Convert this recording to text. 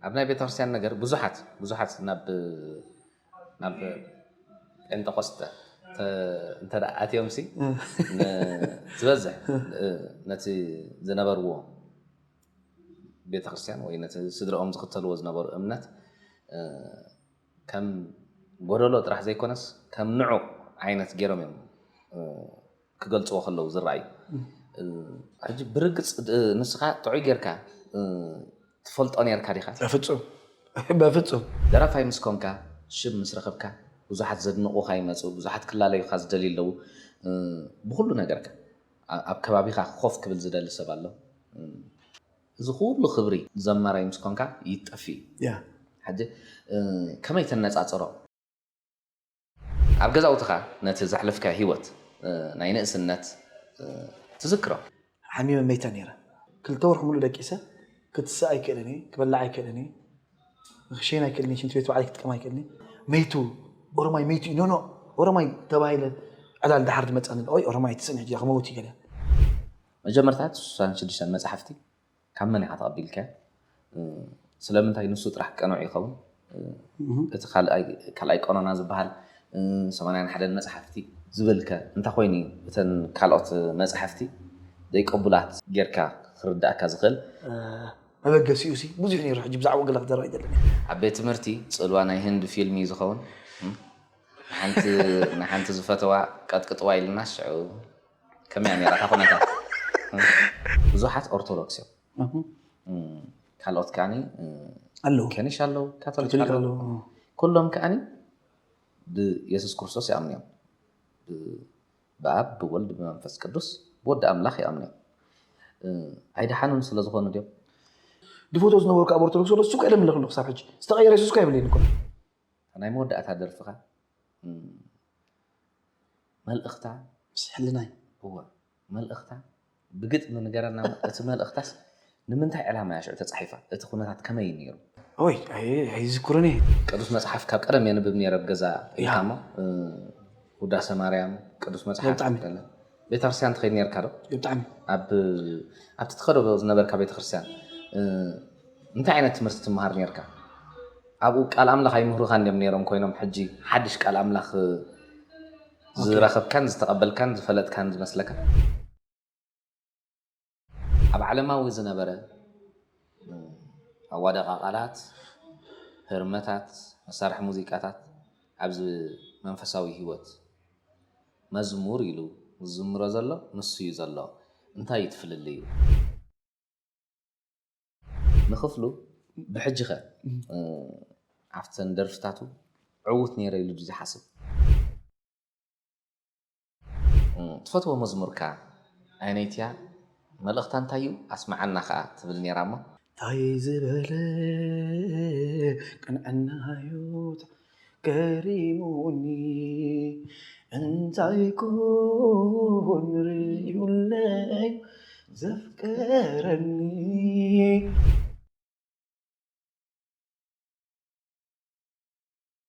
ኣብ ናይ ቤተክርስትያን ነገር ብዙሓት ብዙሓት ናብ ናብ ጴንጠቆስጠ ተ- እንተ ደኣ ኣትዮም ሲ ን- ዝበዝሕ እ፣ ነቲ ዝነበርዎ ቤተክርስትያን ወይ ነቲ ስድራኦም ዝኽተልዎ ዝነበሩ እምነት እ፣ ከም ጎደሎ ጥራሕ ዘይኮነስ ከም ንዑቕ ዓይነት ገይሮም እዮም እ፣ ክገልፅዎ ከለዉ ዝረኣዩ። እ፣ ሕጂ ብርግፅ እ፣ ንስኻ ጥዑይ ጌርካ እ፣ ትፈልጦ ኔርካ ዲኻ? በፍጹም። በፍጹም። ደራፋይ ምስ ኮንካ ሽም ምስ ረኸብካ ብዙሓት ዘድንቑኻ ይመፁ፣ ብዙሓት ክላለዩኻ ዝደልዩ ኣለዉ። እ፣ ብኹሉ ነገርካ ኣ- ኣብ ከባቢኻ ኮፍ ክብል ዝደሊ ሰብ ኣሎ። እ፣ እዚ ኩሉ ክብሪ ዘማራይ ምስ ኮንካ ይጠፊ እዩ። ያ ሕጂ እ፣ ከመይ ተነፃፅሮ? ኣብ ገዛውትኻ ነቲ ዘሕለፍካ ህይወት እ፣ ናይ ንእስነት እ፣ ትዝክሮ? ሓሚመ መይተ ነይረ። ክልተ ወርሒ ሙሉእ ደቂሰ ክትስእ ኣይክእልን እየ፣ ክበላዕ ኣይክእልን እየ፣ ክሸይን ኣይክእልን እየ፣ ሽንቲ ቤት ባዕለይ ክጥቀም ኣይክእልን እየ። መይቱ ኦሮማይ መይቱ እዩ ኖኖ ኦሮማይ ተባሂለ ዕላል ድሓር ዝመፀኒ ኦይ ኦሮማይ ትስእን ሕጂ ክመውት እዩ ገለ። መጀመርታ እቲ ስሳን ሽዱሽተን መፅሓፍቲ ካብ መን ኢኻ ተቐቢልካ? ስለምንታይ ንሱ ጥራሕ ቀኑዕ ይኸውን? እቲ ካልኣይ ካልኣይ ቀኖና ዝበሃል ሰማንያን ሓደን መፅሓፍቲ ዝብል ከ እንታይ ኮይኑ እዩ እተን ካልኦት መፅሓፍቲ ዘይቀቡላት ጌርካ ክርዳእካ ዝኽእል? መበገሲኡ ሲ ብዙሕ ነይሩ። ሕጂ ብዛዕባኡ ገለ ክዛረብ ኣይደልን። ኣብ ቤት ትምህርቲ ፅልዋ ናይ ህንድ ፊልም እዩ ዝኸውን። ንሓንቲ ዝፈተዋ ቀጥቅጥዋ ኢልና ሽዑ ከመይ እያ ነይራ እታ ኩነታት? ብዙሓት ኦርቶዶክስ እዮም። ካልኦት ከዓኒ ኣለዉ ከኒሽ ኣለዉ፣ ካቶሊክ ካቶሊክ ኣለዉ። ኣለዉ። ኩሎም ከዓኒ ብየሱስ ክርስቶስ ይኣምኑ እዮም። ብ- ብኣብ ብወልድ ብመንፈስ ቅዱስ ብወዲ ኣምላኽ ይኣምኑ እዮም። ኣይደሓኑን ስለ ዝኾኑ ድዮም? ድፈቶ ዝነበርኩ ኣብ ኦርቶዶክስ ዘሎ እሱ እኮ የለምለኽ ኣሎ ክሳብ ሕጂ ዝተቐየረ የሱስ እኮ የብለይን እኮ። ናይ መወዳእታ ደርፍኻ እም፣ መልእኽታ ምስ ሕልናይ እወ መልእኽታ ብግጥሚ ንገረና። እቲ መልእኽታስ ንምንታይ ዕላማ እያ ሽዑ ተፃሒፋ? እቲ ኩነታት ከመይ እዩ ነይሩ? ኦይ ኣይ- ኣይዝክሩን እየ። ቅዱስ መፅሓፍ ካብ ቀደም የንብብ ነይረ ኣብ ገዛ ኢልካ እሞ እ፣ ውዳሴ ማርያም ቅዱስ መፅሓፍ ብጣዕሚ። ገለ ቤተክርስትያን ትኸይድ ነርካ ዶ? ብጣዕሚ ኣብ ኣብቲ ትኸዶ ዝነበርካ ቤተክርስትያን እ፣ እንታይ ዓይነት ትምህርቲ ትመሃር ነርካ? ኣብኡ ቃል ኣምላኽ ኣይምህሩኻን እዮም ነይሮም ኮይኖም ሕጂ ሓድሽ ቃል ኣምላኽ ዝረኸብካን ዝተቐበልካን ዝፈለጥካን ዝመስለካ? ኣብ ዓለማዊ ዝነበረ ኣዋደቓ ቃላት፣ ህርመታት፣ መሳርሒ ሙዚቃታት ኣብዚ መንፈሳዊ ህይወት መዝሙር ኢሉ ዝዝምሮ ዘሎ ንሱ እዩ ዘሎ። እንታይ እዩ እቲ ፍልልዩ? ንኽፍሉ ብሕጂ ኸ ኣብተን ደርፍታቱ ዕዉት ነይረ ኢሉ ድዩ ዝሓስብ? ትፈትዎ መዝሙርካ ኣይነይትያ መልእኽታ እንታይ እዩ ኣስምዓና ኸዓ ትብል ነይራ እሞ እንታይ ዝበለ ቅንዕናዩ ገሪሙኒ እንታይ ኩን ርእዩለይ ዘፍቀረኒ